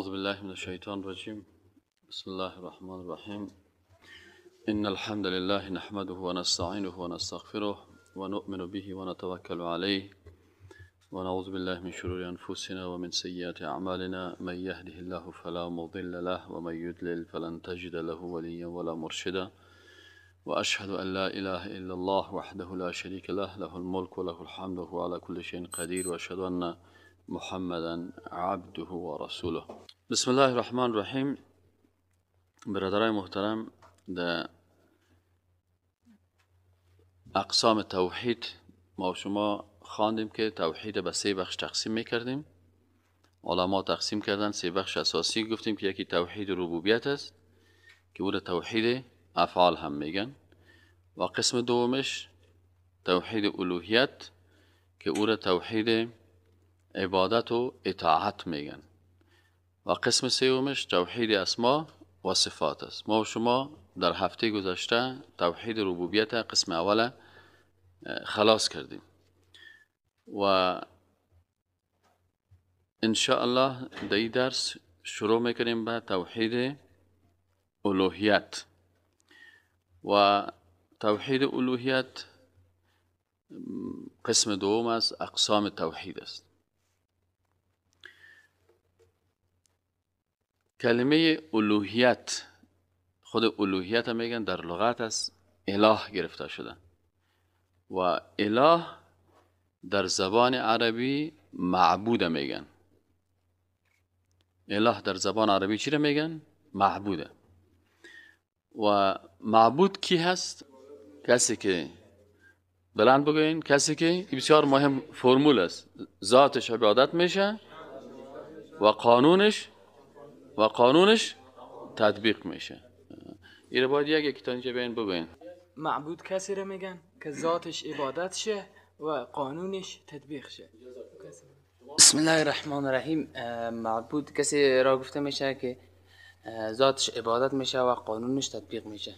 اعوذ بالله من الشیطان الرجیم. بسم الله الرحمن الرحیم. ان الحمد لله نحمده ونستعینه ونستغفره ونؤمن به ونتوکل علیه ونعوذ بالله من شرور انفسنا ومن سیئات اعمالنا. من یهده الله فلا مضل له ومن یضلل فلن تجد له ولیا ولا مرشدا. واشهد ان لا اله الا الله وحده لا شریک له، له الملك وله الحمد وهو على كل شيء قدیر. واشهد ان محمدا عبده ورسوله. بسم الله الرحمن الرحیم. برادرای محترم، در اقسام توحید ما شما خواندیم که توحید به سه بخش تقسیم میکردیم. علما تقسیم کردن سه بخش اساسی. گفتیم که یکی توحید ربوبیت است که او را توحید افعال هم میگن، و قسم دومش توحید الوهیت که او را توحید عبادت و اطاعت میگن، و قسم سومش توحید اسما و صفات است. ما و شما در هفته گذشته توحید ربوبیت قسم اول خلاص کردیم و ان شاء الله در این درس شروع میکنیم به توحید الوهیت. و توحید الوهیت قسم دوم از اقسام توحید است. کلمه الوهیت، خود الوهیت هم میگن، در لغت از اله گرفته شده و اله در زبان عربی معبود میگن. اله در زبان عربی چی را میگن؟ معبوده. و معبود کی هست؟ کسی که بلند بگوین، کسی که بسیار مهم فرمول است، ذاتش عبادت میشه و قانونش تطبیق میشه. این باید یک تا اینجا بیاین بگوین. معبود کسی را میگن که ذاتش عبادت شه و قانونش تطبیق شه. بسم الله الرحمن الرحیم. معبود کسی را گفته میشه که ذاتش عبادت میشه و قانونش تطبیق میشه.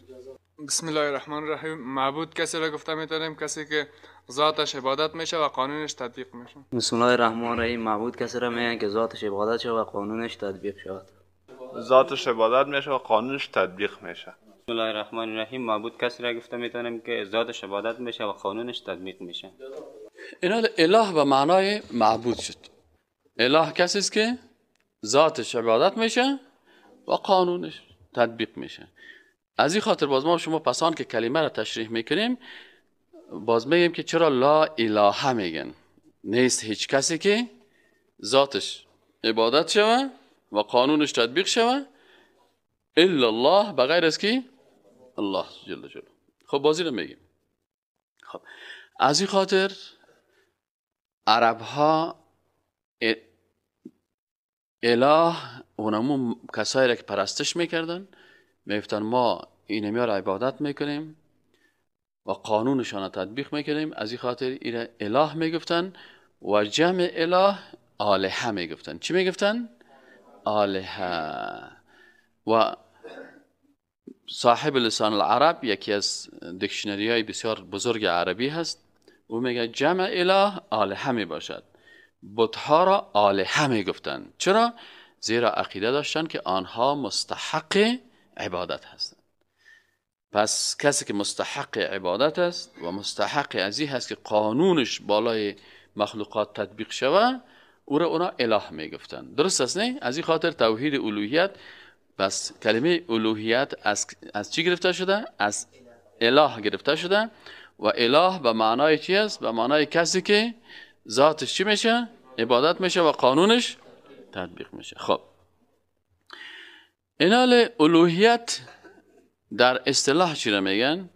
بسم الله الرحمن الرحیم. معبود کسی را گفته میتونیم کسی که ذاتش عبادت میشه و قانونش تطبیق میشه. بسم الله الرحمن الرحیم. معبود کسی را میگن که ذاتش عبادت شه و قانونش تطبیق شود. ذاتش عبادت میشه و قانونش تطبیق میشه. بسم الله الرحمن الرحیم. معبود کسی را گفته میتونیم که ذاتش عبادت میشه و قانونش تطبیق میشه. اینا اله به معنای معبود شد. اله کسی است که ذاتش عبادت میشه و قانونش تطبیق میشه. از این خاطر باز ما شما پسان که کلمه را تشریح میکنیم باز میگیم که چرا لا اله میگن. نیست هیچ کسی که ذاتش عبادت شوه و قانونش تطبیق شوه الا الله، بغیر از کی؟ الله جل جلاله. خب بازی رو میگیم. خب از این خاطر عرب ها اله اونمون کسایی را که پرستش میکردن میگفتن ما اینمی را عبادت میکنیم و قانونشان را تطبیق میکنیم. از این خاطر این اله میگفتن و جمع اله آلهه میگفتن. چی میگفتن؟ آلهه. و صاحب لسان العرب یکی از دیکشنری های بسیار بزرگ عربی هست، او میگه جمع اله آلهه میباشد. بتها را آلهه میگفتن. چرا؟ زیرا عقیده داشتن که آنها مستحق عبادت هستند. پس کسی که مستحق عبادت است و مستحق از این هست که قانونش بالای مخلوقات تطبیق شوه، او را اونا اله میگفتن. درست است نه؟ از این خاطر توحید الوهیت، پس کلمه الوهیت از چی گرفته شده؟ از اله گرفته شده. و اله به معنای چی است؟ به معنای کسی که ذاتش چی میشه؟ عبادت میشه و قانونش تطبیق میشه. خب اینال الوهیت در اصطلاح چی را میگن؟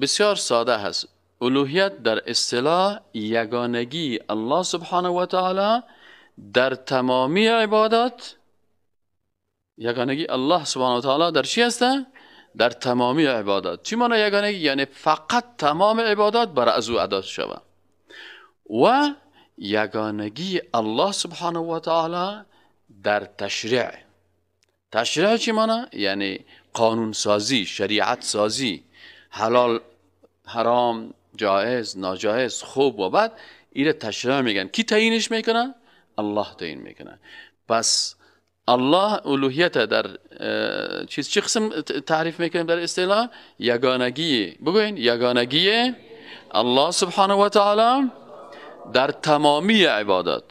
بسیار ساده هست. الوهیت در اصطلاح یگانگی الله سبحانه و تعالی در تمامی عبادات. یگانگی الله سبحانه و تعالی در چی هست؟ در تمامی عبادات. چی معنی یگانگی؟ یعنی فقط تمام عبادات بر از او ادا شود. و یگانگی الله سبحانه و تعالی در تشریع. تشریع چی معنی؟ یعنی قانون سازی، شریعت سازی، حلال حرام، جایز ناجایز، خوب و بد، ایره تشریع میگن. کی تعیینش میکنه؟ الله تعیین میکنه. پس الله الوهیت در چیز چه قسم تعریف میکنیم در اصطلاح؟ یگانگی. بگوین یگانگی الله سبحانه و تعالی در تمامی عبادات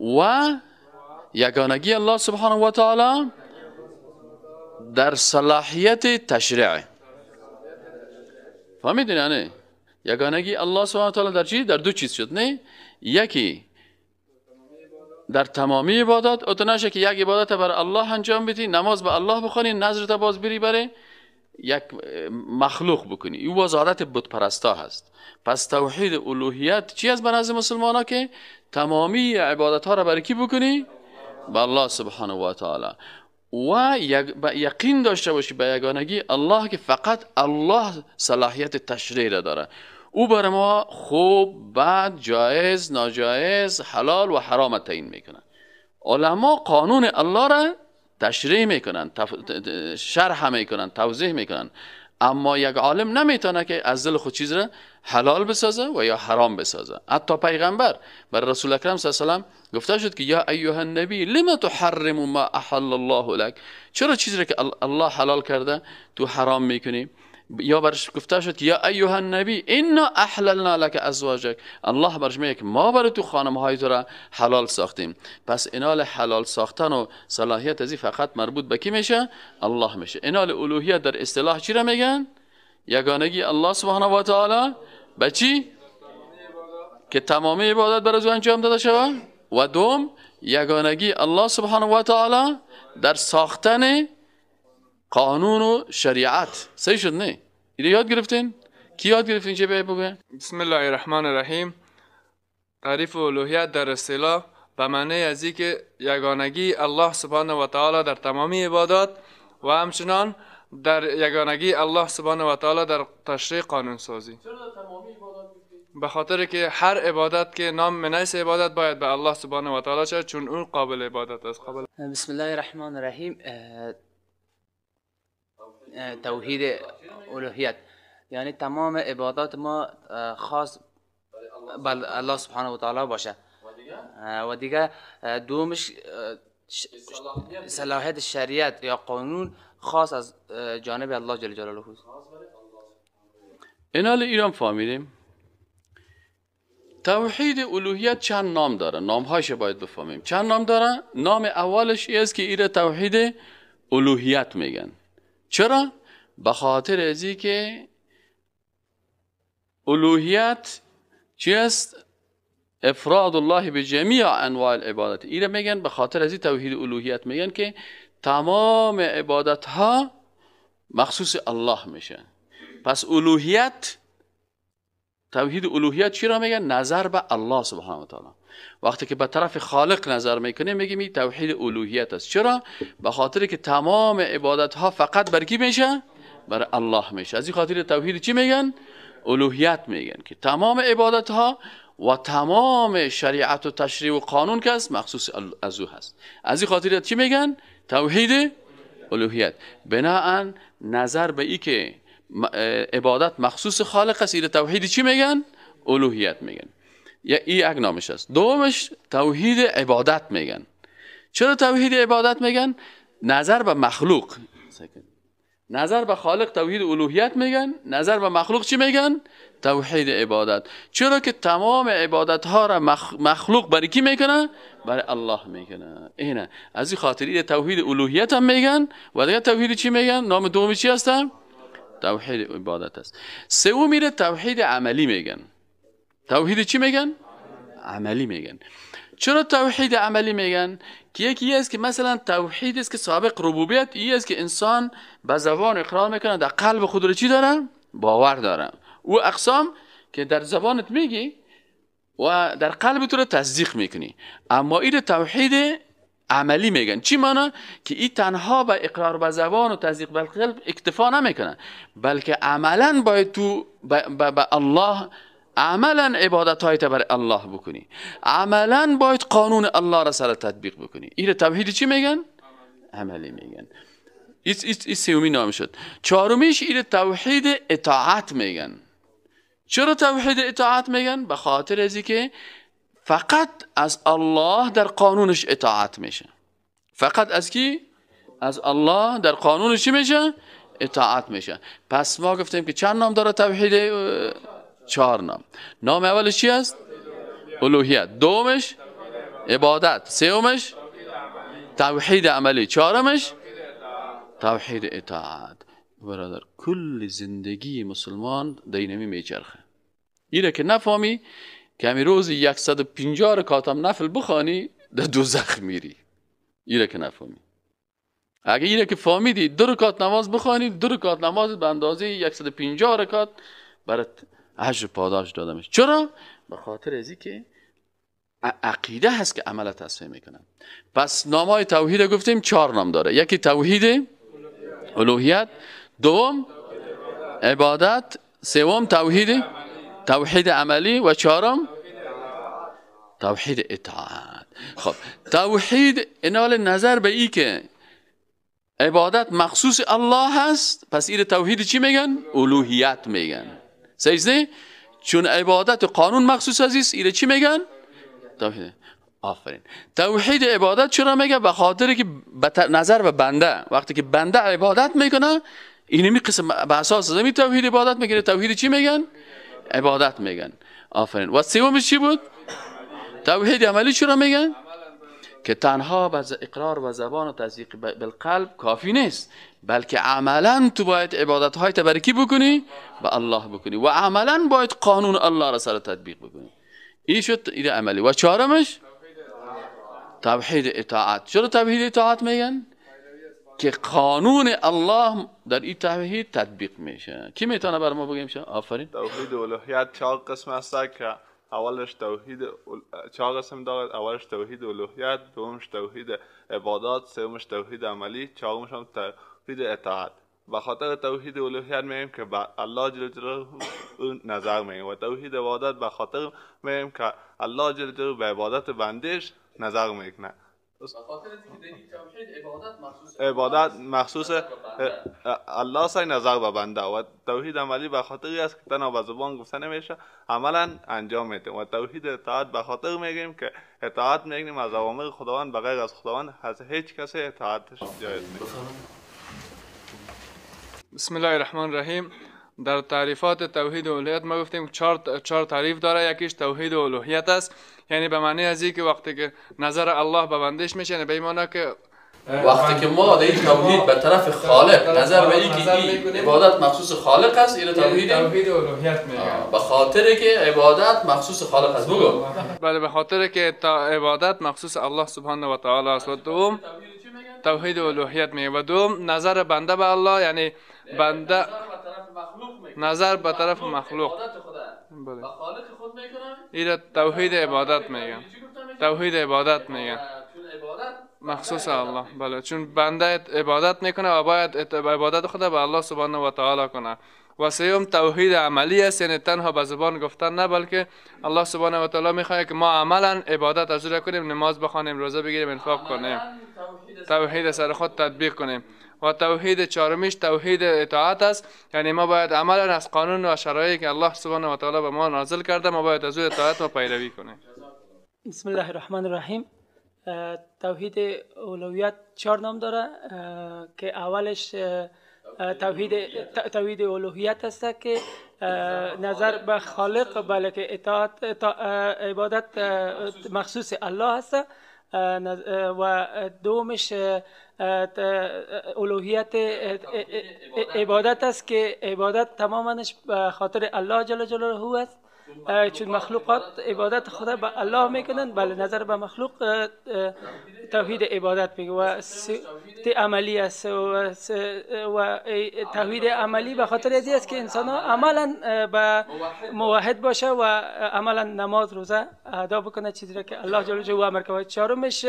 و یگانگی الله سبحانه و تعالی در صلاحیت تشریع. فهمیدین؟ یعنی یگانگی الله سبحانه و تعالی در چی؟ در دو چیز شد، نه؟ یکی در تمامی عبادات، او نشه که یک عبادت بر الله انجام بدی، نماز به الله بخونی، نذرت باز بری بره یک مخلوق بکنی، این باز عادت بت پرستا هست. پس توحید الوهیت چی است به نزد مسلمان ها؟ که تمامی عبادت ها را برای کی بکنی؟ به الله سبحانه و تعالی، و یقین داشته باشی به یگانگی الله که فقط الله صلاحیت تشریع را داره. او بر ما خوب، بد، جایز، ناجایز، حلال و حرام تعیین میکنه. علما قانون الله را تشریح میکنن، شرح میکنن، توضیح میکنن، اما یک عالم نمیتونه که از دل خود چیز را حلال بسازه و یا حرام بسازه. حتی پیغمبر بر رسول اکرم صلی الله علیه و سلم گفته شد که یا ایها النبی لما تحرم ما احل الله لك، چرا چیزی را که الله حلال کرده تو حرام میکنی؟ یا برش گفته شد یا ایها النبی انا احللنا لك ازواجك، الله برش میگه که ما برای تو خانم های تو را حلال ساختیم. پس انال حلال ساختن و صلاحیت ازی فقط مربوط به کی میشه؟ الله میشه. انال الوهیت در اصطلاح چی را میگن؟ یگانگی الله سبحانه و تعالی به چی؟ که تمامی عبادت بر از او انجام داده شود. و دوم یگانگی الله سبحانه و تعالی در ساختن قانون و شریعت. صحیح شد نه؟ اینو یاد گرفتین؟ کی یاد گرفتین چه به بگه؟ بسم الله الرحمن الرحیم. تعریف الوهیت در اصطلاح به معنی از اینکه یگانگی الله سبحانه و تعالی در تمامی عبادات و همچنان در یگانگی الله سبحانه و تعالی در تشریع قانون سازی. چرا تمامی عبادات؟ به خاطر که هر عبادت که نام منیس عبادت باید به الله سبحانه و تعالی شد، چون اون قابل عبادت است. قابل. بسم الله الرحمن الرحیم. توحید الوهیت یعنی تمام عبادات ما خاص بر الله سبحانه و تعالی باشه. و دیگه دومش صلاحیت شریعت یا قانون خاص از جانب الله جل جلاله. اینال ایران فهمیدیم توحید الوهیت چند نام داره، نامهایش باید بفهمیم. چند نام داره؟ نام اولش ای است که ایره توحید الوهیت میگن. چرا؟ به خاطر ازی که الوهیت چی است؟ افراد الله به جمیع انواع العبادت. ایره میگن به خاطر ازی توحید الوهیت میگن که تمام عبادت ها مخصوص الله میشه. پس الوهیت، توحید الوهیت چی را میگن؟ نظر به الله سبحانه و تعالی. وقتی که به طرف خالق نظر میکنیم میگیم این توحید الوهیت است. چرا؟ به خاطر که تمام عبادت ها فقط بر کی میشه؟ بر الله میشه. از این خاطر توحید چی میگن؟ الوهیت میگن که تمام عبادت ها و تمام شریعت و تشریع و قانون که است مخصوص از او هست. از این خاطر چی میگن؟ توحید الوهیت. بناهن نظر به ای که عبادت مخصوص خالق است، این توحید چی میگن؟ الوهیت میگن. یا این یک نامش است. دومش توحید عبادت میگن. چرا توحید عبادت میگن؟ نظر به مخلوق. نظر به خالق توحید الوهیت میگن، نظر به مخلوق چی میگن؟ توحید عبادت. چرا که تمام عبادت ها را مخلوق برای کی میکنه؟ برای الله میکنه. اینه از این خاطر توحید الوهیت هم میگن. و دیگه توحید چی میگن؟ نام دومی چی هستن؟ توحید عبادت است. سومی را توحید عملی میگن. توحید چی میگن؟ عملی میگن. چرا توحید عملی میگن؟ که یکی است که مثلا توحید است که سابق ربوبیت، ای است که انسان به زبان اقرار میکنه، در قلب خود رو چی داره؟ باور داره. او اقسام که در زبانت میگی و در قلب تو رو تصدیق میکنی. اما این توحید عملی میگن. چی معنی؟ که این تنها به اقرار به زبان و تصدیق به قلب اکتفا نمیکنه، بلکه عملا باید تو به الله عملا عبادت های بر الله بکنی، عملا باید قانون الله را سر تطبیق بکنی. این توحید چی میگن؟ عملی میگن. این سومی نام شد. چهارمیش این توحید اطاعت میگن. چرا توحید اطاعت میگن؟ به خاطر از که فقط از الله در قانونش اطاعت میشه. فقط از کی؟ از الله در قانونش چی میشه؟ اطاعت میشه. پس ما گفتیم که چند نام داره توحید؟ 4 نام. نام اولش چی است؟ الوهیت. دومش عبادت، سومش توحید عملی، چهارمش توحید اطاعت. برادر کل زندگی مسلمان دینمی میچرخه. ایره که نفهمی که همی روز 150 رکعت نفل بخوانی در دوزخ میری. ایره که نفهمی. اگه ایره که فهمیدی 2 رکعت نماز بخوانی، 2 رکعت نماز به اندازه 150 رکعت برات اجر پاداش داده میشه. چرا؟ به خاطر از اینکه عقیده هست که عمل تصفیه میکنن. پس نامای توحید گفتیم 4 نام داره. یکی توحید الوهیت، دوم عبادت، سوم توحید عملی و چهارم توحید اطاعت. خب توحید انال نظر به ای که عبادت مخصوص الله هست، پس این توحید چی میگن؟ الوهیت میگن. صحیح؟ چون عبادت قانون مخصوص است، این چی میگن؟ توحید. آفرین. توحید عبادت چرا میگه؟ به خاطر که نظر به بنده، وقتی که بنده عبادت میکنه اینمی قسم به اساس زمین توحید عبادت میگه. توحید چی میگن؟ عبادت میگن. آفرین. و سومش چی بود؟ توحید عملی. چرا میگن؟ که تنها به اقرار و زبان و تصدیق بالقلب کافی نیست، بلکه عملا تو باید عبادت های تبرکی بکنی به الله بکنی و عملا باید قانون الله را سر تطبیق بکنی. این شد این عملی. و چهارمش توحید اطاعت. چرا توحید اطاعت میگن؟ که قانون الله در این توحید تطبیق میشه. کی میتونه بر ما بگیم شه؟ آفرین. توحید الوهیت 4 قسم است که اولش توحید 4 قسم دارد. اولش توحید الوهیت، دومش توحید عبادات، سومش توحید عملی، چهارمش هم توحید اطاعت. به خاطر توحید الوهیت میگیم که به الله جل جلاله نظر میگیم و توحید عبادت به خاطر میگیم که الله جل جلاله به عبادت بندش نظر میکنه. عبادت مخصوص الله سای نظر به بنده و توحید عملی به خاطر است که تنها به زبان گفته نمیشه، عملا انجام میدیم. و توحید اطاعت به خاطر میگیم که اطاعت میگیم از اوامر خداوند، بغیر از خداوند از هیچ کسی اطاعتش جایز نیست. بسم الله الرحمن الرحیم. در تعریفات توحید و الوهیت ما گفتیم چهار تعریف داره. یکیش توحید و الوهیت است، یعنی به معنی از اینکه وقتی که نظر الله به بندش میشه، یعنی به این معنی که وقتی که ما در این توحید به طرف خالق نظر به اینکه عبادت مخصوص خالق است، این توحید الوهیت میگن. به خاطر که عبادت مخصوص خالق است. بگو. بله، به خاطر که عبادت مخصوص الله سبحانه و تعالی است. و دوم توحید الوهیت میگه. و دوم نظر بنده به الله، یعنی بنده نظر به طرف مخلوق، بله، این توحید عبادت میگن. توحید عبادت میگن مخصوص الله، بله، چون بنده عبادت میکنه و باید عبادت خود به الله سبحانه و تعالی کنه. و سوم توحید عملی است، یعنی تنها به زبان گفتن نه، بلکه الله سبحانه و تعالی میخواد که ما عملا عبادت از او کنیم، نماز بخوانیم، روزه بگیریم، انفاق کنیم، توحید سر خود تطبیق کنیم. و توحید چهارمیش توحید اطاعت است، یعنی ما باید عملا از قانون و شرایطی که الله سبحانه و تعالی به ما نازل کرده، ما باید از او اطاعت و پیروی کنیم. بسم الله الرحمن الرحیم. توحید اولویت 4 نام داره که اولش توحید الوهیت است که نظر به خالق، بلکه اطاعت عبادت مخصوص الله است. و دومش الوهیت عبادت است که عبادت تمامش به خاطر الله جل جلاله است، چون مخلوقات عبادت خدا به الله میکنن، بله نظر به مخلوق توحید عبادت میگه. و عملی است و توحید عملی به خاطر ازی است که انسان ها عملا به موحد باشه و عملا نماز روزه ادا بکنه، چیزی را که الله جل جلاله امر کرده. چهارمش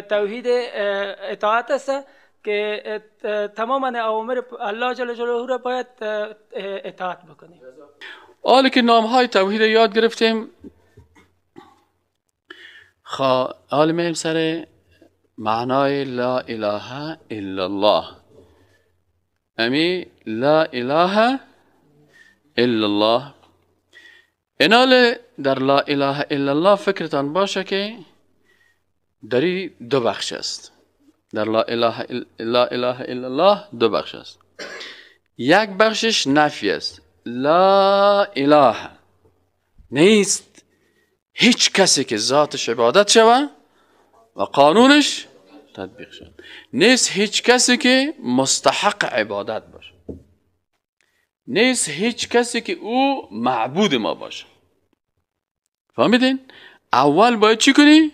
توحید اطاعت است که تماما اوامر الله جل جلاله را باید اطاعت بکنیم. حالا که نام های توحید یاد گرفتیم، حالا میریم سر معنای لا اله الا الله. امی لا اله الا الله اینال در لا اله الا الله فکرتان باشه که دری دو بخش است. در لا اله الا الله دو بخش است. یک بخشش نفی است، لا اله نیست هیچ کسی که ذاتش عبادت شوه و قانونش تطبیق شد، نیست هیچ کسی که مستحق عبادت باشه، نیست هیچ کسی که او معبود ما باشه. فهمیدین؟ اول باید چی کنی؟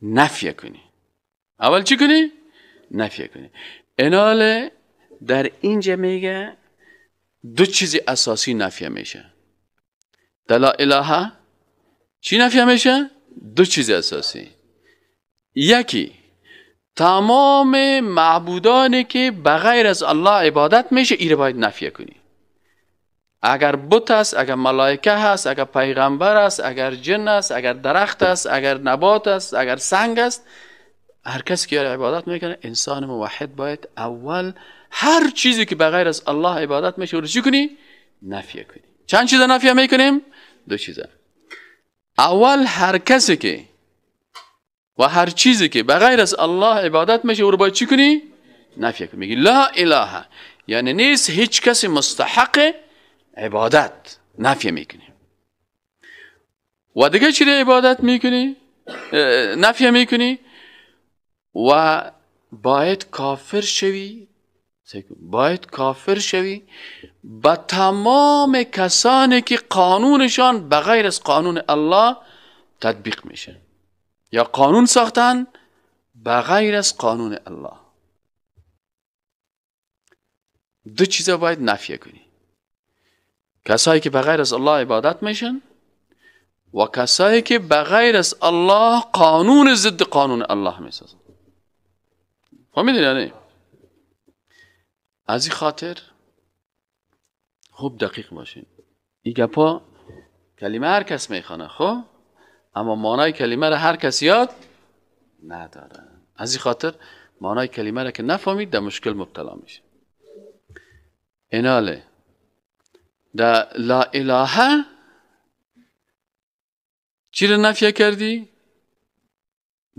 نفی کنی. اول چی کنی؟ نفی کنی. اینال در اینجا میگه دو چیز اساسی نفی میشه. در لا اله چی نفی میشه؟ دو چیز اساسی. یکی تمام معبودانی که بغیر از الله عبادت میشه ایره باید نفی کنی. اگر بت است، اگر ملائکه هست، اگر پیغمبر است، اگر جن است، اگر درخت است، اگر نبات است، اگر سنگ است، هر کسی که عبادت میکنه، انسان موحد باید اول هر چیزی که بغیر از الله عبادت میشه رو چی کنی؟ نفی کنی. چند چیز نفی میکنیم؟ دو چیز. اول هر کسی که و هر چیزی که بغیر از الله عبادت میشه او رو باید چی کنی؟ نفی کنی. میگی لا اله، یعنی نیست هیچ کسی مستحق عبادت، نفی میکنی. و دیگه چی عبادت میکنی؟ نفی میکنی و باید کافر شوی، باید کافر شوی با تمام کسانی که قانونشان بغیر از قانون الله تطبیق میشه یا قانون ساختن بغیر از قانون الله. دو چیزا باید نفی کنی: کسایی که بغیر از الله عبادت میشن و کسایی که بغیر از الله قانون ضد قانون الله میسازن. فهمیدین یعنی؟ از این خاطر خوب دقیق باشین. این گپا کلمه هر کس میخوانه، خب، اما معنای کلمه را هر کس یاد نداره. از این خاطر معنای کلمه را که نفهمید در مشکل مبتلا میشه. ایناله در لا اله چی را نفی کردی؟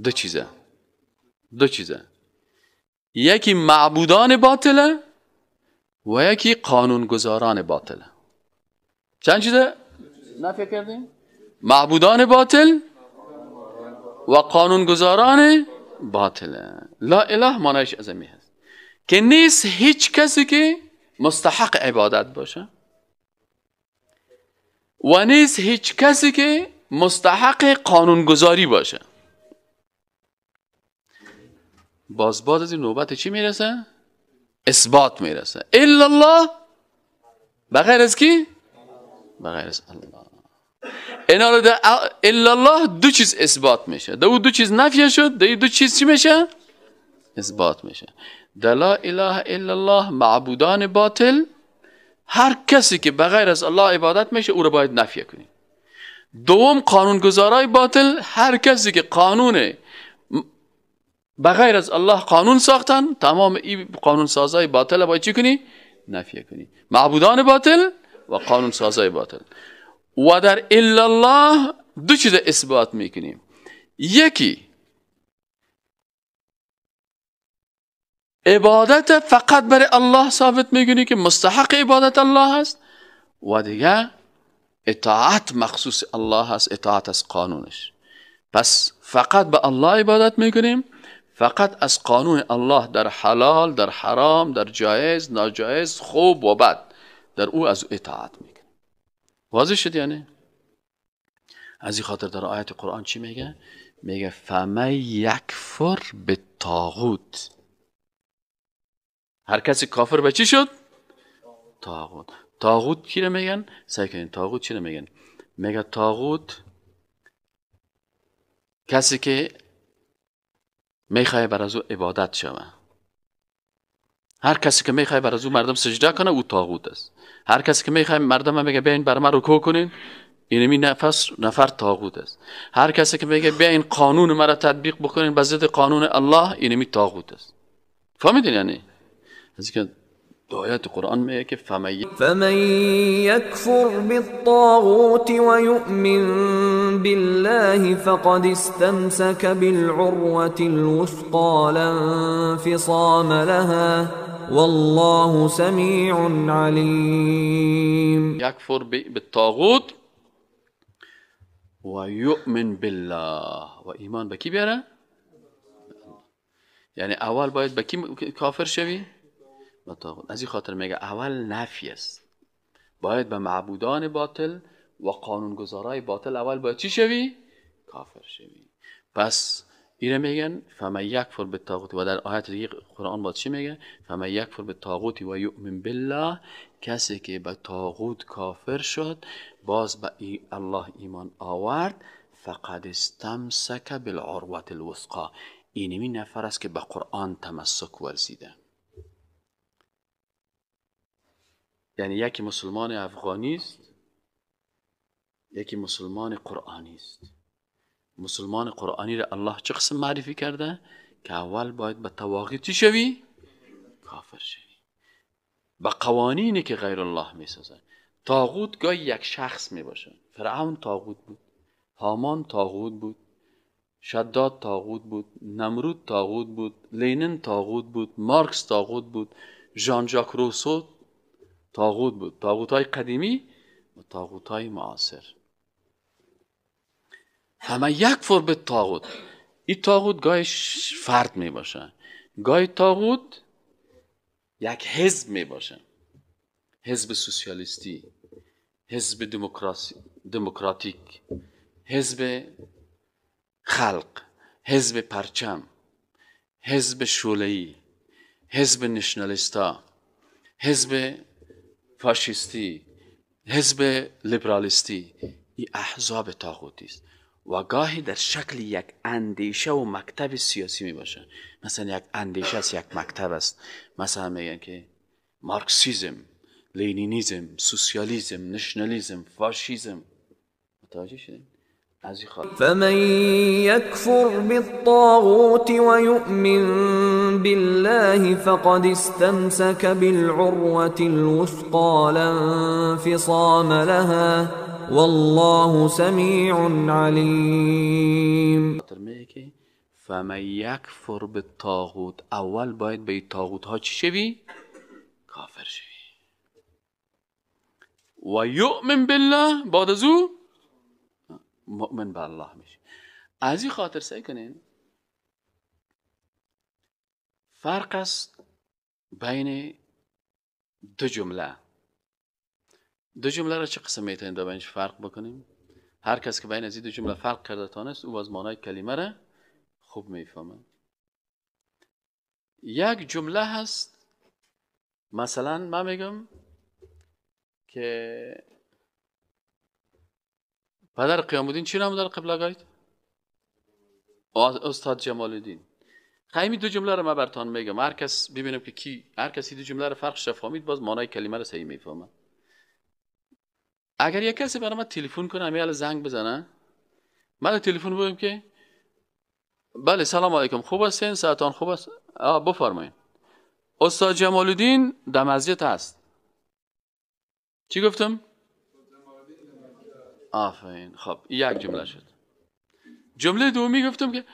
دو چیزه. دو چیزه. یکی معبودان باطله و یکی قانونگذاران باطله. چند چیزه نفی کردیم؟ معبودان باطل و قانونگذاران باطله. لا اله معنیش از این هست که نیست هیچ کسی که مستحق عبادت باشه و نیست هیچ کسی که مستحق قانونگذاری باشه. باز بعد از این نوبت چی میرسه؟ اثبات میرسه. الا الله، بغیر از کی؟ بغیر از الله. اینا رو در الا الله دو چیز اثبات میشه. در دو چیز نفی شد، در دو چیز چی میشه؟ اثبات میشه. در لا اله الا الله معبودان باطل، هر کسی که بغیر از الله عبادت میشه او رو باید نفی کنی. دوم قانونگذارای باطل، هر کسی که قانون بغیر از الله قانون ساختن، تمام این قانون سازای باطل باید چی کنی؟ نفی کنی. معبودان باطل و قانون سازای باطل. و در الا الله دو چیز اثبات میکنیم. یکی عبادت فقط برای الله ثابت میکنی که مستحق عبادت الله هست، و دیگه اطاعت مخصوص الله هست، اطاعت از قانونش. پس فقط به الله عبادت میکنیم، فقط از قانون الله در حلال، در حرام، در جایز، ناجایز، خوب و بد، در او از اطاعت میکنیم. واضح شد یعنی؟ از این خاطر در آیت قرآن چی میگه؟ میگه فمن یکفر بالطاغوت. هر کسی کافر به چی شد؟ طاغوت. طاغوت کی رو میگن؟ سعی کنین طاغوت چی رو میگن؟ میگه طاغوت کسی که میخواه بر از او عبادت شوه. هر کسی که میخواه بر از او مردم سجده کنه او طاغوت است. هر کسی که میخواه مردم میگه بیاین بر من رکوع کنین، اینمی نفر طاغوت است. هر کسی که میگه بیاین قانون مرا تطبیق بکنین به ضد قانون الله، اینمی طاغوت است. فهمیدین یعنی؟ از اینکه آیات قرآن میگه که فمن یکفر بالطاغوت و یؤمن بالله فقد استمسک بالعروة الوثقى لا انفصام لها والله سمیع علیم. یکفر بالطاغوت و یؤمن بالله، و ایمان به کی بیاره؟ یعنی اول باید به کی کافر شوی؟ به طاغوت. از این خاطر میگه اول نفی است، باید به معبودان باطل و قانونگذارای باطل اول باید چی شوی؟ کافر شوی. پس اینو میگن فمن یکفر بالطاغوت، و در آیت دیگه قرآن باید چی میگه؟ فمن یکفر بالطاغوت و یؤمن بالله، کسی که به طاغوت کافر شد باز به الله ایمان آورد، فقد استمسک بالعروة الوثقی، اینمی نفر است که به قرآن تمسک ورزیده. یعنی یکی مسلمان افغانی است، یکی مسلمان قرآنی است. مسلمان قرآنی را الله چه قسم معرفی کرده؟ که اول باید به طواغیت چی شوی؟ کافر شوی، به قوانینی که غیر الله میسازه. طاغوت گاهی یک شخص میباشه. فرعون طاغوت بود، هامان طاغوت بود، شداد طاغوت بود، نمرود طاغوت بود، لینن طاغوت بود، مارکس طاغوت بود، ژان ژاک روسو طاغوت بود. طاغوت های قدیمی و طاغوت های معاصر. همه یکفر به طاغوت. این طاغوت گاهی فرد می باشه، گاهی طاغوت یک حزب می باشه، حزب سوسیالیستی، حزب دموکراتیک، حزب خلق، حزب پرچم، حزب شعله‌ای، حزب نشنالیستا، حزب فاشیستی، حزب لیبرالیستی. این احزاب طاغوتی است و گاهی در شکل یک اندیشه و مکتب سیاسی می باشه. مثلا یک اندیشه است، یک مکتب است. مثلا میگن که مارکسیزم، لینینیزم، سوسیالیسم، نشنالیسم، فاشیزم. متوجه شدین؟ فمن يكفر بالطاغوت ويؤمن بالله فقد استمسك بالعروة الوثقى لا انفصام لها والله سمیع علیم. فمن یکفر بالطاغوت، اول باید به طاغوت ها چی شوی؟ کافر شوی. و یؤمن بالله، بعد از او مؤمن به الله میشه. از این خاطر سعی کنین فرق است بین دو جمله. دو جمله را چه قسم میتونیم در بینش فرق بکنیم؟ هر کس که بین از این دو جمله فرق کرده تانست او از معنای کلمه را خوب میفهمه. یک جمله هست، مثلا من میگم که پدر قیام الدین چی نام داره قبله گاید؟ استاد جمال الدین. خیلی دو جمله رو من براتون میگم، هر کس ببینم که کی، هر کسی دو جمله رو فرقش فهمید باز معنای کلمه رو صحیح میفهمه. اگر یک کسی برای من تلفن کنه، همین الان زنگ بزنه، من تلفن بگم که بله سلام علیکم، خوب هستین؟ ساعتان خوب است؟ بفرمایید. استاد جمال الدین در مسجد هست. چی گفتم؟ آفرین. خب یک جمله شد. جمله دومی گفتم که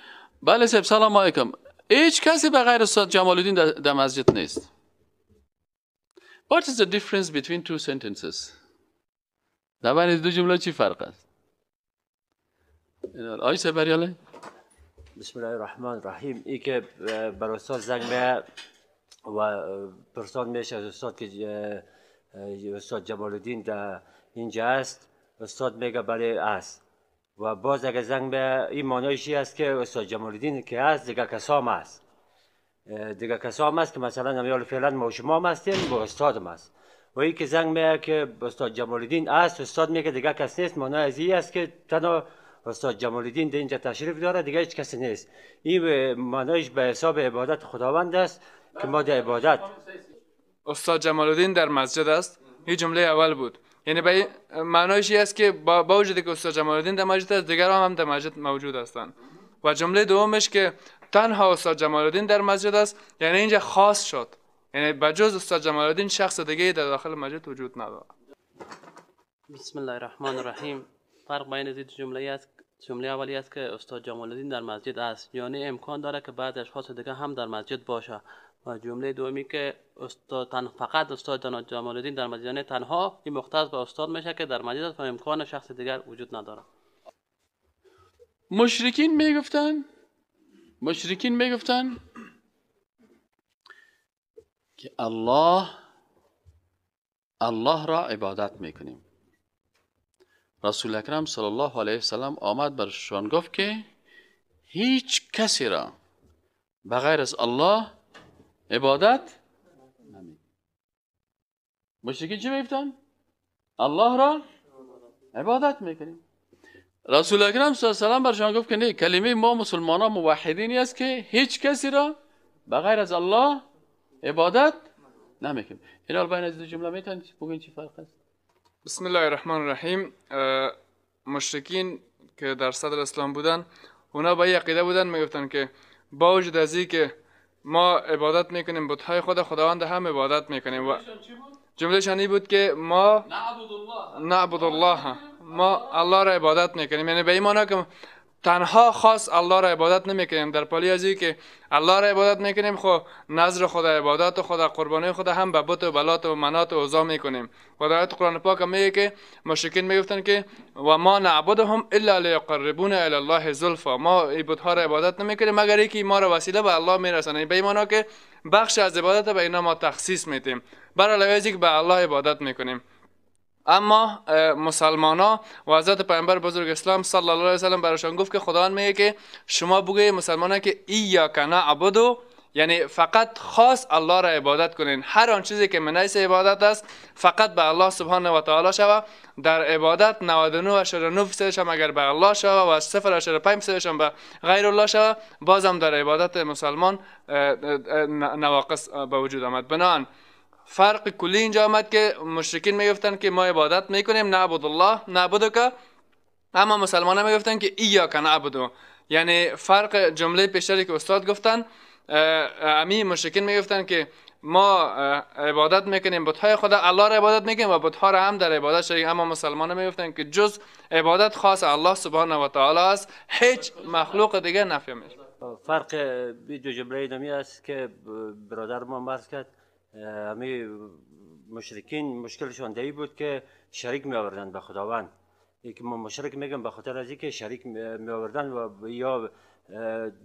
بله صاحب سلام علیکم، هیچ کسی به غیر استاد جمال الدین در مسجد نیست. What is the difference between two sentences? در بین دو جمله چی فرق است؟ آی صاحب بریاله. بسم الله الرحمن الرحیم. ای که بر استاد زنگ میه و پرسان میشه از استاد که استاد جمال الدین در اینجا است، استاد میگه بله است. و باز اگه زنگ به این معنایش است که استاد جمال الدین که هست دیگه کسام است، دیگه کسام است که مثلا امیال فعلا ما شما هستیم با استادم است. و این که زنگ میگه که استاد جمال الدین است، استاد میگه دیگه کس نیست، معنای از این است که تنها استاد جمال الدین در اینجا تشریف داره، دیگه هیچ کسی نیست. این معنایش به حساب عبادت خداوند است که ما در عبادت. استاد جمال الدین در مسجد است، این جمله اول بود. یعنی به معنایش این است که با وجود که استاد جمال الدین در مسجد است، دیگران هم در مسجد موجود هستند. و جمله دومش که تنها استاد جمال الدین در مسجد است، یعنی اینجا خاص شد، یعنی بجز استاد جمال الدین شخص دیگه در داخل مسجد وجود نداره. بسم الله الرحمن الرحیم. فرق بین دو جمله است. جمله اولی است که استاد جمال الدین در مسجد است، یعنی امکان داره که بعض اشخاص دیگه هم در مسجد باشه. و جمله دومی که استاد فقط استاد جمال الدین در مسجد، یعنی تنها این مختص به استاد میشه که در مسجد است و امکان شخص دیگر وجود نداره. مشرکین میگفتن که الله را عبادت میکنیم. رسول اکرم صلی الله علیه وسلم آمد برشان گفت که هیچ کسی را بغیر از الله عبادت نمی. مشرکین چی میگفتن؟ الله را عبادت میکنیم. رسول اکرم صلی الله علیه وسلم برشان گفت که نه، کلمه ما مسلمان ها موحدینی است که هیچ کسی را بغیر از الله عبادت نمیکنیم. این بین از دو جمله میتونید بگین چی فرق است؟ بسم الله الرحمن الرحیم. مشرکین که در صدر اسلام بودن، اونا با این عقیده بودن، میگفتن که با وجود از که ما عبادت میکنیم بت‌های خود، خداوند هم عبادت میکنیم. و جمله‌شان این بود که ما نعبد الله، ما الله را عبادت میکنیم. یعنی به این معنی که تنها خاص الله را عبادت نمیکنیم، در پالی از که الله را عبادت میکنیم، خب نظر خدا، عبادت خدا، قربانی خدا هم به بت و بلات و منات و عزا میکنیم. و در آیت قرآن پاک میگه که مشرکین میگفتن که و ما نعبدهم الا لیقربونا الی الله زلفا، ما این بت‌ها را عبادت نمیکنیم مگر اینکه ما را وسیله به الله میرسانه. به این معنی که بخش از عبادت به اینا ما تخصیص میدیم، برای از اینکه به الله عبادت میکنیم. اما مسلمان ها و حضرت پیامبر بزرگ اسلام صلی الله علیه و سلم براشان گفت که خداوند میگه که شما بگویید مسلمان ها که ایاک نعبد، یعنی فقط خاص الله را عبادت کنین، هر آن چیزی که منیس عبادت است فقط به الله سبحانه و تعالی شوه. در عبادت 99.9% هم اگر به الله شوه و 0.5% هم به غیر الله شوه، بازم در عبادت مسلمان نواقص به وجود آمد. بنابراین فرق کلی اینجا آمد که مشرکین میگفتن که ما عبادت میکنیم نعبد الله نعبدک، اما مسلمان ها میگفتن که ایاک نعبد. یعنی فرق جمله پیشتری که استاد گفتن، امی مشرکین میگفتن که ما عبادت میکنیم بت‌های خدا، الله را عبادت میکنیم و بت‌ها را هم در عبادت شریک، اما مسلمان ها میگفتن که جز عبادت خاص الله سبحانه و تعالی است، هیچ مخلوق دیگه نفی میشه. فرق دو جمله نمی است که برادر ما مرز کرد. همی مشرکین مشکلشان دی بود که شریک می آوردن به خداوند. یکی ما مشرک میگم به خاطر از اینکه شریک می آوردن و یا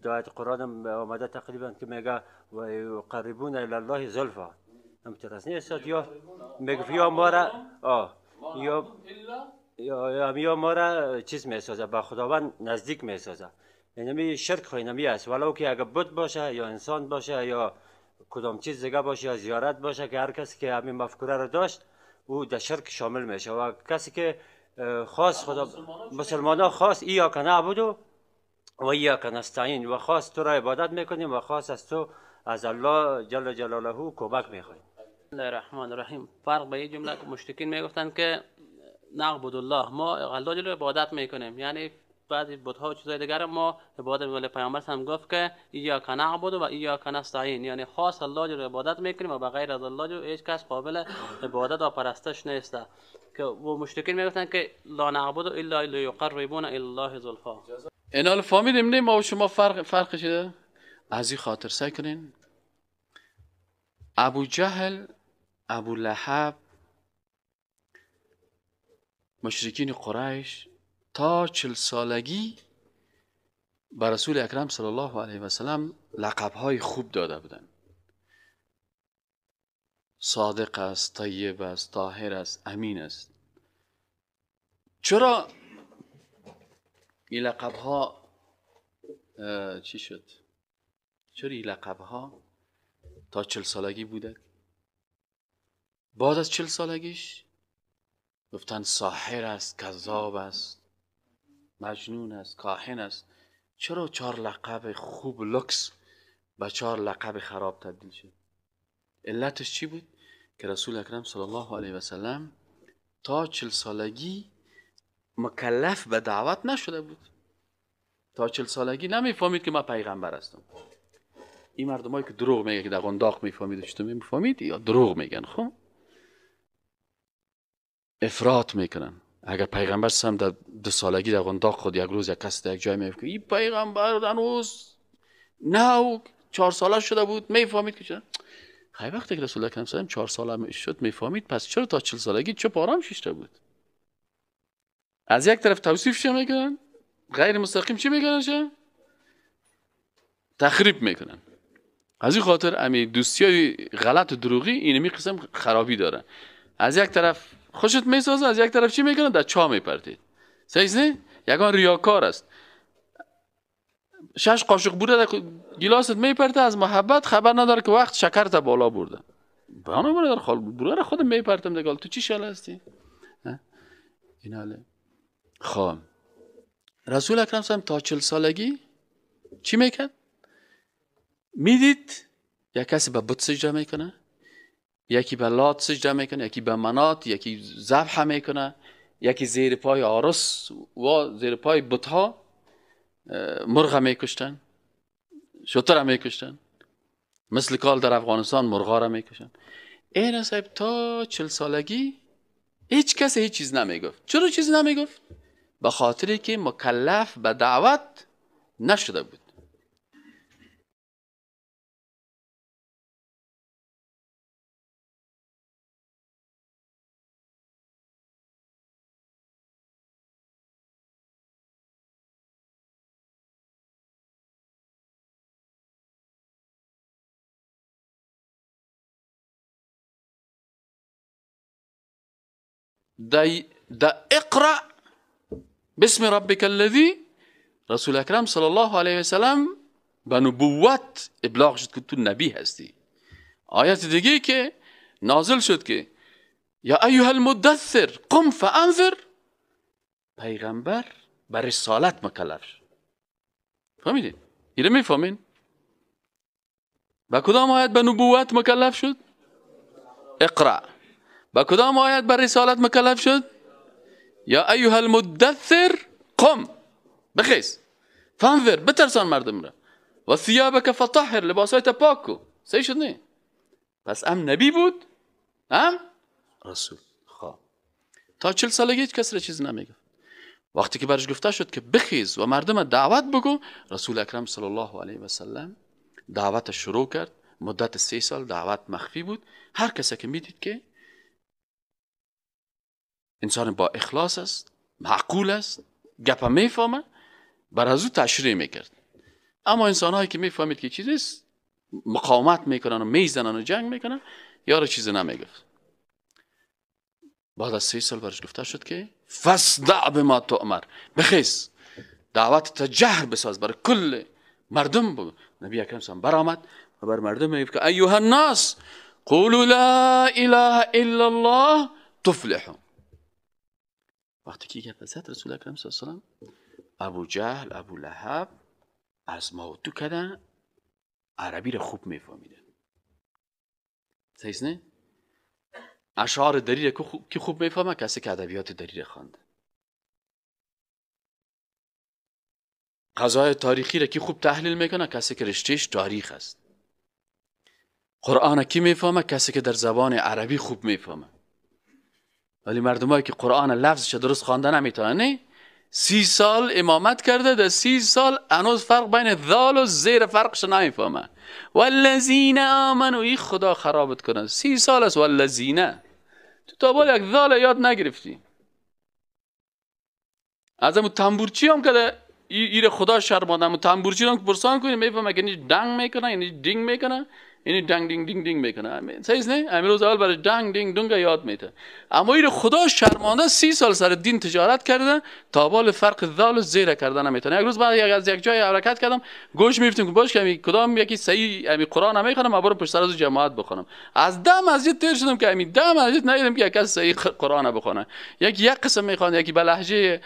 دعایت قرآن آمده تقریبا که میگه و یقربون الی الله زلفا، همینطور است نیست؟ یا میگه یا ما را یا ما را چیز میسازه، به خداوند نزدیک میسازه. یعنی شرک خو اینمی است، ولو که اگه بت باشه یا انسان باشه یا کدام چیز دیگه باشه یا زیارت باشه، که هر کسی که همین مفکوره رو داشت او در شرک شامل میشه. و کسی که خاص خدا، مسلمان ها خاص ایاک نعبد و ایاک نستعین، و خاص تو را عبادت میکنیم و خاص از تو از الله جل جلاله کمک میخوایم. بسم الله الرحمن الرحیم. فرق به این جمله که مشرکین میگفتن که نعبد الله، ما الله جل عبادت میکنیم، یعنی بعضی بت‌ها و چیزهای دیگر ما عبادت می‌کنیم. پیامبر هم گفت که ایاک نعبد و ایاک نستعین، یعنی خاص الله جل عبادت میکنیم و بغیر از الله جل هیچ کس قابل عبادت و پرستش نیست. که و مشرکین میگفتن که لا نعبد الا لیقربونا الی الله زلفا. اینا فهمیدیم نه ما و شما فرق شده. از این خاطر سعی کنین ابو جهل، ابو لهب، مشرکین قریش تا 40 سالگی به رسول اکرم صلی الله علیه و سلم لقب‌های خوب داده بودند. صادق است، طیب است، طاهر است، امین است. چرا این لقب‌ها چی شد؟ چرا این لقب‌ها تا 40 سالگی بوده؟ بعد از 40 سالگیش گفتن ساحر است، کذاب است، مجنون است، کاهن است. چرا 4 لقب خوب لکس به 4 لقب خراب تبدیل شد؟ علتش چی بود؟ که رسول اکرم صلی الله علیه و سلم تا 40 سالگی مکلف به دعوت نشده بود. تا 40 سالگی نمیفهمید که من پیغمبر هستم. این مردمایی که دروغ میگه که در قنداق میفهمید و چطور میفهمید یا دروغ میگن، خب افراط میکنن. اگر پیغمبر سم در 2 سالگی در قنداق خود یک روز یک کس در یک جای میگه این پیغمبر هنوز 9 4 ساله شده بود میفهمید که چرا. خیلی وقتی که رسول اکرم صلی الله علیه و 4 ساله شد میفهمید، پس چرا تا 40 سالگی چه آرام شیشته بود؟ از یک طرف توصیف چه میکنن، غیر مستقیم چی میکنن؟ چه تخریب میکنن. از این خاطر امی دوستی غلط و دروغی اینمی قسم خرابی داره. از یک طرف خوشت میسازه، از یک طرف چی میکنه؟ در چا میپرتید. صحیح نه؟ یگان ریاکار است، 6 قاشق بوره در گیلاست میپرته، از محبت خبر نداره که وقت شکر تا بالا برده. بانو برادر خال بوره خودم میپرتم دیگه، تو چی شل هستی؟ این حاله. خب رسول اکرم صلی تا 40 سالگی چی میکرد؟ میدید یک کسی به بت سجده میکنه، یکی به لات سجده میکنه، یکی به منات، یکی ذبح میکنه، یکی زیر پای آرس و زیر پای بتها مرغ میکشتن، شتر میکشتن، مثل کال در افغانستان مرغا را میکشن. این صاحب تا 40 سالگی هیچ کسی هیچ چیز نمیگفت. چرا چیز نمیگفت؟ به خاطری که مکلف به دعوت نشده بود. دا اقرأ باسم ربک الذی، رسول اکرم صلی الله علیه وسلم به نبوت ابلاغ شد که تو نبی هستی. آیت دیگه که نازل شد که یا ایها المدثر قم فانذر، پیغمبر به رسالت مکلف شد. فهمیدین؟ اینو میفهمین؟ به کدام آیت به نبوت مکلف شد؟ اقرأ. با کدام آیت بر رسالت مکلف شد؟ یا ایها المدثر قم، بخیز، فانذر، بترسان مردم را، و ثیابک فطهر، لباسایت پاک کو. صحیح شد نه؟ پس هم نبی بود هم رسول. خب تا 40 سالگی هیچ کس را چیز نمیگفت. وقتی که برش گفته شد که بخیز و مردم دعوت بگو، رسول اکرم صلی الله علیه و سلم دعوت شروع کرد. مدت 3 سال دعوت مخفی بود. هر کسی که میدید که انسان با اخلاص است، معقول است، گپ میفهمه، بر از او تشریح میکرد. اما انسان هایی که میفهمید که چیزی است، مقاومت میکنن و میزنن و جنگ میکنن، یارو چیزی نمیگفت. بعد از 3 سال برش گفته شد که فاصدع بما تؤمر، بخیز، دعوت تجهر بساز برای کل مردم بگو. نبی اکرم صلی برآمد و بر مردم میگفت که ایها الناس قولوا لا اله الا الله تفلحوا. وقتی که گپ زد رسول اکرم صلی الله علیه و سلم، ابو جهل، ابو لهب از ما تو کردن عربی را خوب میفهمیدن. صحیح نه؟ اشعار دری را که خوب میفهمه؟ کسی که ادبیات دری را خوانده. قضای تاریخی را کی خوب تحلیل میکنه؟ کسی که رشتهش تاریخ است. قرآن کی میفهمه؟ کسی که در زبان عربی خوب میفهمه. ولی مردمایی که قرآن لفظش درست خوانده نمیتونن، 30 سال امامت کرده، در 30 سال هنوز فرق بین ذال و زیر فرقش نمیفهمه. والذین آمنوا، ای خدا خرابت کنه، 30 سال است والذین، تو تا بال یک ذال یاد نگرفتی. از همون تنبورچی هم که ایر خدا شرمانده، همون تنبورچی هم که پرسان کنی میفهمه که دنگ میکنه، یعنی دینگ میکنه، اینی دنگ دینگ دینگ دینگ میکنه. صحیح نه؟ امروز اول برای دنگ دینگ دونگ یاد میده. اما این خدا شرمانده 30 سال سر دین تجارت کرده تا بال فرق ذال و زیر کرده نمیتونه. یک روز بعد از یک جای حرکت کردم، گوش میفتیم که باش که کدام یکی صحیح امی قرآن نمیخونم، من برم پشت سر از جماعت بخونم. از 10 مسجد تیر شدم که امی 10 مسجد ندیدم که یک کس صحیح قرآن بخونه. یکی یک قسم میخوند، یکی به لهجه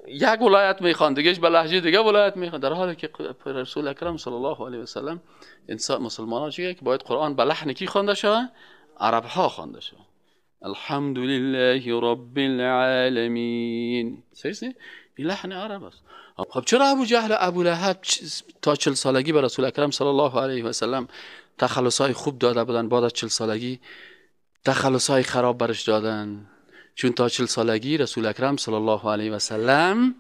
یک ولایت میخوند، دیگهش به لهجه دیگه ولایت میخوند. در حالی که رسول اکرم صلی الله علیه و سلم انسان مسلمان ها چیه که باید قرآن به لحن کی خوانده شود؟ عرب ها خوانده شود. الحمد لله رب العالمین. صحیح؟ این لحن عرب است. خب چرا ابو جهل و ابو لهب تا 40 سالگی به رسول اکرم صلی الله علیه و سلم تخلصهای خوب داده بودن، بعد از 40 سالگی تخلصهای خراب برش دادن؟ چون تا 40 سالگی رسول اکرم صلی الله علیه و سلم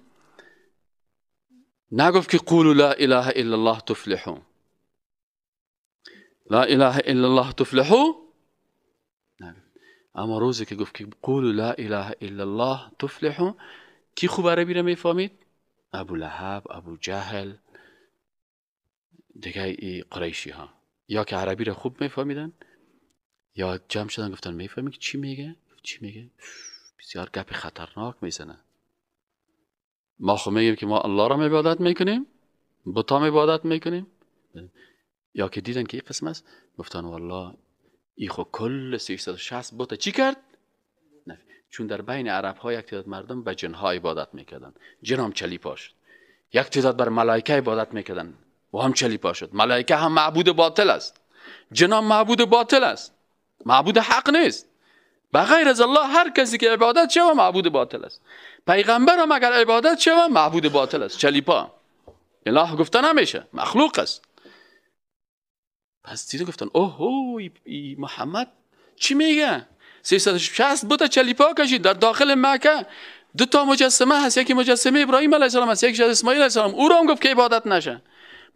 نگفت که قولوا لا اله الا الله تفلحوا، لا اله الا الله تفلحوا نگفت. اما روزی که گفت که قولوا لا اله الا الله تفلحوا، کی خوب عربی را میفهمید؟ ابو لهب، ابو جهل، دیگه ای قریشی ها، یا که عربی را خوب میفهمیدن یا جمع شدن گفتن میفهمی که چی میگه؟ چی میگه؟ بسیار گپ خطرناک میزنه. ما خب میگیم که ما الله را عبادت میکنیم، بتا عبادت میکنیم. یا که دیدن که این قسم است، گفتن والله ای خو کل 360 بتا چی کرد؟ نه. چون در بین عرب ها یک تعداد مردم به جن ها عبادت میکردن، جن هم چلیپا شد. یک تعداد بر ملائکه عبادت میکردن و هم چلیپا شد. ملائکه هم معبود باطل است، جن هم معبود باطل است، معبود حق نیست. بغیر از الله هر کسی که عبادت شوه معبود باطل است. پیغمبر هم اگر عبادت شوه معبود باطل است، چلیپا. اله گفته نمیشه، مخلوق است. پس دیده گفتن اوه ای محمد چی میگه؟ 360 بوتا چلیپا کشید در داخل مکه. دو تا مجسمه هست، یکی مجسمه ابراهیم علیه السلام هست، یکی اسماعیل علیه السلام. او را هم گفت که عبادت نشه.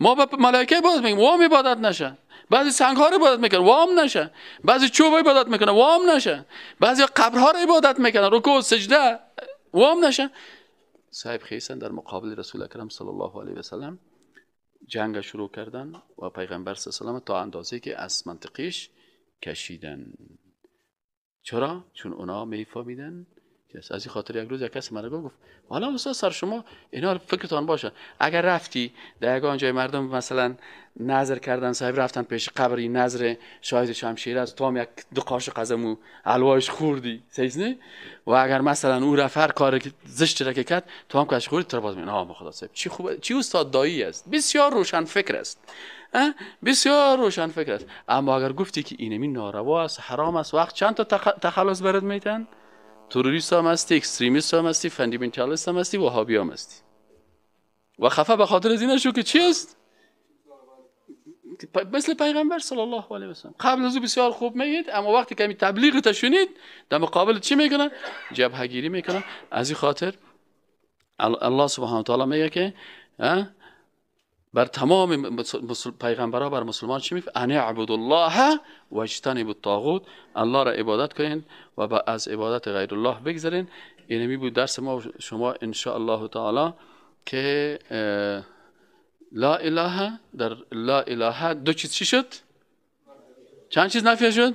ما به ملائکه عبادت میکنیم، وام عبادت نشه. بعضی سنگ ها رو عبادت میکنن، وام نشه. بعضی چوب عبادت میکنن، وام نشه. بعضی قبرها رو عبادت میکنن، رکوع سجده، وام نشه. صاحب خیسن در مقابل رسول اکرم صلی الله علیه و سلم جنگ شروع کردن و پیغمبر صلی الله علیه و سلم تا اندازه که از منطقیش کشیدن. چرا؟ چون اونا میفهمیدن. از این خاطر یک روز یک کس مرا گفت حالا استاد سر شما اینا فکرتان باشه، اگر رفتی در یگان جای مردم مثلا نظر کردن، صاحب رفتن پیش قبر، این نظر شاید شمشیر است، تو هم یک دو قاشق از مو حلوایش خوردی، صحیح نه؟ و اگر مثلا او رفت هر کاری که زشت را که کرد، تو هم کاش خوردی، تو باز میگن آه خدا صاحب چی خوب، چی استاد دایی است، بسیار روشن فکر است، بسیار روشن فکر است. اما اگر گفتی که اینمی ناروا است، حرام است، وقت چند تا تخلص برات میتن؟ تروریست هم هستی، extremist هم هستی، fundamentalist هم هستی، وهابی هم هستی. و خفه به خاطر از این شو که چی است؟ مثل پیغمبر صلی الله علیه و سلم قبل از او بسیار خوب میگید، اما وقتی که می تبلیغ تا شنید در مقابل چی میکنن؟ جبهه گیری میکنن. از این خاطر الله سبحانه و تعالی میگه که بر تمام پیغمبرها بر مسلمان چی میگه؟ ان اعبدوا الله واجتنبوا الطاغوت. الله را عبادت کنین و از عبادت غیر الله بگذرین. اینمی بود درس ما شما ان شاء الله تعالی که لا اله، در لا اله دو چیز چی شد؟ چند چیز نفی شد؟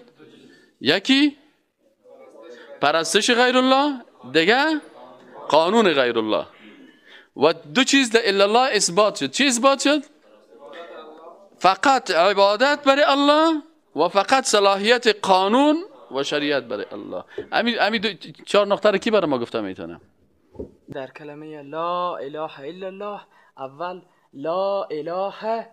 یکی پرستش غیر الله، دیگه قانون غیر الله. و دو چیز در الا الله اثبات شد. چی اثبات شد؟ فقط عبادت برای الله و فقط صلاحیت قانون و شریعت برای الله. همین چهار نقطه رو کی برای ما گفته میتونه؟ در کلمه لا اله الا الله اول لا اله